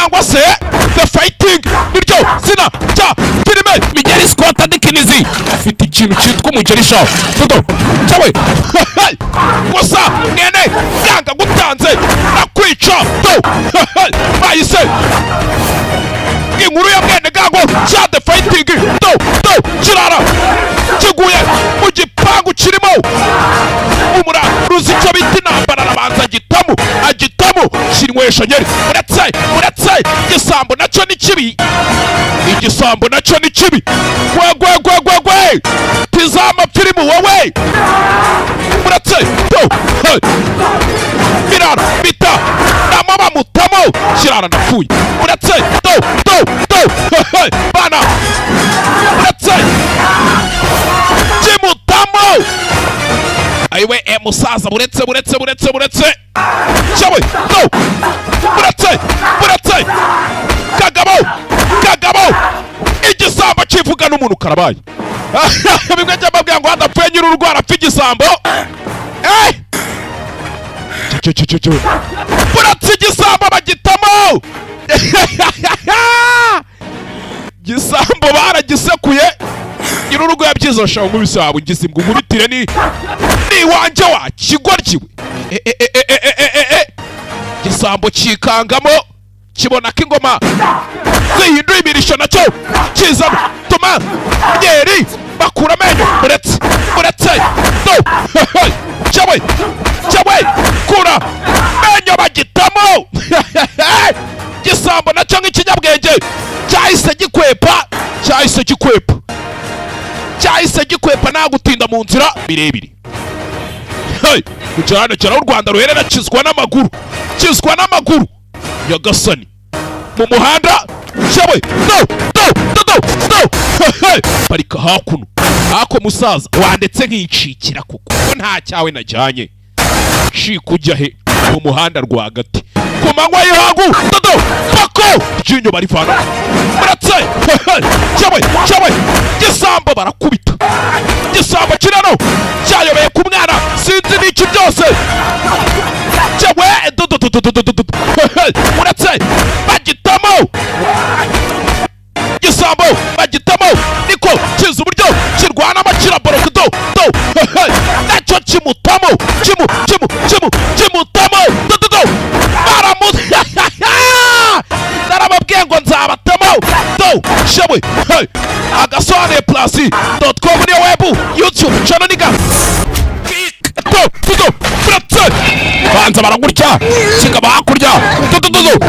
Cyangwa se The Fighting, niryo zina rya filime. Migeri Scott Adkins afite ikintu cyitwa umugeri sha. Toto cyawe gusa mwene yanga gutanze nakwica. To bahise inkuru ya mwene gango cya The Fighting. To to kirara kiguye mu gipangu kirimo umuraruzi, icyo bita intambara. Arabanza agitamo, agitamo kinywesha nyeri. Uretse, uretse igisambo nacyo ni kibi, igisambo nacyo ni kibi. Gwe gwe gwe gwe, tizama filimu wowe. Uretse to, hey. Birara bita namo bamutamo kirara ndapfuye. Uretse to to to, hey, bana, uretse kimutamo. Ayiwe e musaza, buretse, buretse, buretse, buretse cyawe to, buretse, buretse. Kagabo, kagabo, igisambo kivuga n'umuntu karabaye. Bimwe njya mbabwira ngo hadapfuye nyiri urugo harapfa igisambo. Eh! Cyo cyo cyo cyo, buretse igisambo bagitamo. Gisambo baragisekuye. Nyir'urugo yabyizosha nkubise waba ungize imbwa, unkubitire ni iwanjye wa kigoryiwe. E, e, e, e, e, e, e, e. Gisambo kikangamo, kibona ko ingoma zihinduye imirishyo, nacyo kizana tuma myeri bakura amenyo. Uretse, uretse do, cyawe cyawe, kura menyo bagitamo. Gisambo nacyo nk'ikinyabwenge cyahise gikwepa, cyahise gikwepa, cyahise gikwepa, nta gutinda mu nzira birebire. Hey, kugera hano kera u Rwanda ruherera, kizwa n'amaguru, kizwa n'amaguru nyagasani mu muhanda cyawe. Do do do do do. Hey, parika hakuno hako musaza wandetse nkicikira kuko nta cyawe najyanye. Cika ujya he? Mu muhanda rwagati ku manywa y'ihangu. Dodo pako ryinyo barivana. Muretse cyawe cyawe, gisambo barakubita. Gisambo kirano cyayobeye ku mwana, sinzi n'iki byose cyawe. Dodo dodo dodo dodo. Muretse bagitamo, gisambo bagitamo, niko kiza uburyo kirwanamo, kiraboroka. Do do, nacyo kimutamo, kimu kimu kimu kimutamo. Do do do, baramu narababwiye ngo nzabatamo. Do shewe. Hey, agasobanuye plus.com niyo web, YouTube channel niga. Do do do, buretse banza baragutya, kigaba hakurya. Do do do do.